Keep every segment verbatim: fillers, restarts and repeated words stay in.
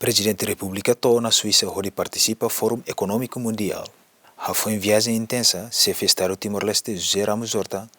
Prezidente Repúblika to'o ona Suisa hodi partisipa Fórum Ekonómiku Mundiál. Hafoin viajen intensa, Xefe Estadu Timor-Leste José Ramos Horta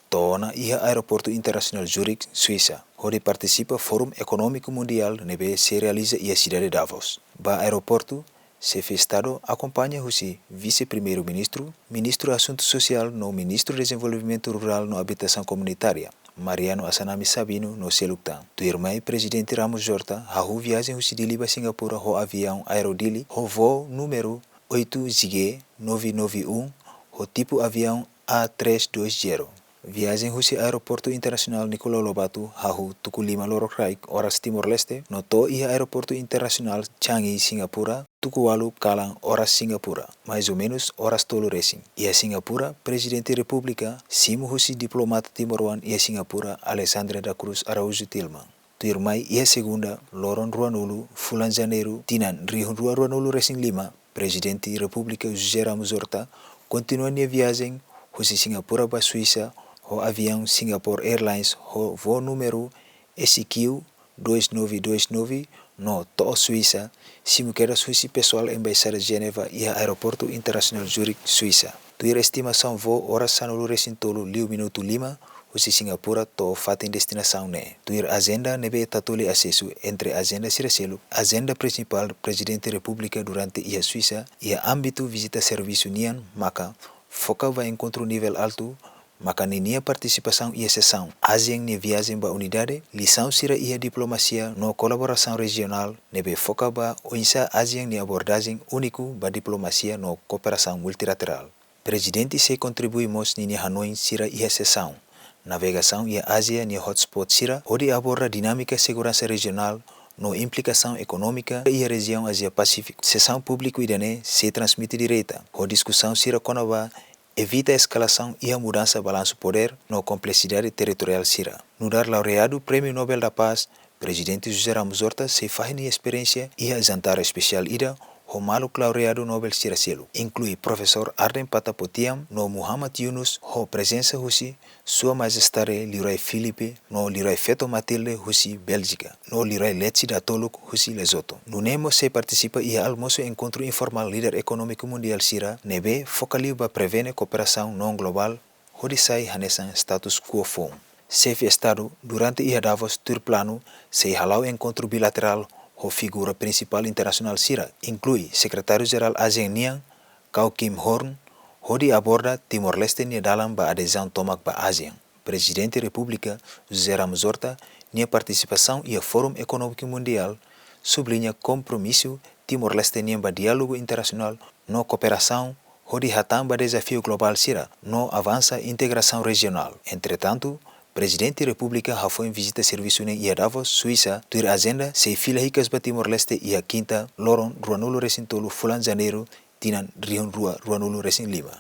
to'o ona iha Aeroportu Internasionál Zurich, Suisa, hodi partisipa Fórum Ekonómiku Mundiál ne'ebé sei realiza iha sidade Davos. Ba aeroportu, Xefe Estadu akompaña husi Vise-Primeiru-Ministru, Ministru Asuntu Sosiál no Ministru Dezenvolvimentu Rurál no Abitasaun Komunitária, Mariano Assanami Sabino no seluk tan. Tuirmai Prezidente Ramos Horta hahú viajen husi Dili ba Singapura ho aviaun Aero Dili ho voo númeru oito Z G nove nove um ho tipu aviaun A três dois zero. Viajen husi Aeroportu Internasionál Nicolau Lobato hahú tuku lima lorokraik oras Timor-Leste no to'o iha Aeroportu Internasionál Changi Singapura tuku ualu kalan oras Singapura, mais ou menus oras tolu resin. Iha Singapura, Prezidente Repúblika simu husi diplomata timoroan iha Singapura Alexandra da Cruz Araújo Tilman. Tuirmai iha segunda, loron ruanulu fulan Janeiru tinan rihun rua ruanulu resin lima, Prezidente Repúblika José Ramos Horta kontinua nia viajen husi Singapura ba Suisa ho aviaun Singapore Airlines ho voo númeru S Q dois nove dois nove no to'o Suisa, simu kedas husi pesoál Embaixada Jeneva iha Aeroportu Internasionál Zurich, Suisa. Tuir estimasaun voo oras sanulu resin tolu liu minutu lima husi Singapura to'o fatin destinasaun ne'e. Tuir ajenda ne'ebé tatoli asesu entre ajenda sira seluk, ajenda prinsipál Prezidente Repúblika durante iha Suisa iha ámbitu vizita servisu nian maka foka ba enkontru nivel altu, maka ninia partisipasaun iha sesaun ASEAN nia viajen ba unidade, lisaun sira iha diplomasia no kolaborasaun rejionál ne'ebé foka ba oinsá ASEAN nia abordajen úniku ba diplomasia no kooperasaun multilaterál. Prezidente sei kontribui mós ninia hanoin sira iha sesaun navegasaun iha Ázia nia hotspot sira hodi aborda dinámika seguransa rejionál no implikasaun ekonómika iha rejiaun Ázia Pasífiku. Sesaun públiku ida-ne'e sei transmite direta ho diskusaun sira kona-ba evita eskalasaun iha mudansa balansu podér no kompleksidade territoriál sira. Nu'udar laureadu Prémiu Nobel da Paz, Prezidente José Ramos Horta sei fahe nia esperiénsia iha jantar espesiál ida ho maluk laureadu Nobel sira seluk, inklui Profesór Ardent Patapotiam no Muhammad Yunus, ho prezensa husi Sua Majestade Liurai Filipe no Liurai Feto Matilde husi Béljika no Liurai Letsie Datoluk husi Lesoto. Nune'e mós sei partisipa iha almosu enkontru informál líder ekonómiku mundiál sira ne'ebé foka liu ba prevene kooperasaun non-globál hodi sai hanesan status quo foun. Xefe Estadu durante iha Davos tuir planu sei hala'o enkontru bilaterál ho figura prinsipál internasionál sira, inklui Sekretáriu Jerál ASEAN nian, Kao Kim Horn, hodi aborda Timor-Leste nia dalan ba adezaun tomak ba ASEAN. Prezidente Repúblika José Ramos Horta nia partisipasaun iha Fórum Ekonómiku Mundiál subliña kompromisu Timor-Leste nian ba diálogu internasionál no kooperasaun hodi hatán ba dezafiu globál sira no avansa integrasaun rejionál. Entretantu, Prezidente Repúblika hafoin vizita servisu ne'e iha Davos, Suisa, tuir ajenda sei fila hikas ba Timor-Leste iha kinta, loron ruanulu resin tolu fulan Janeiru tinan rihun rua ruanulu resin lima.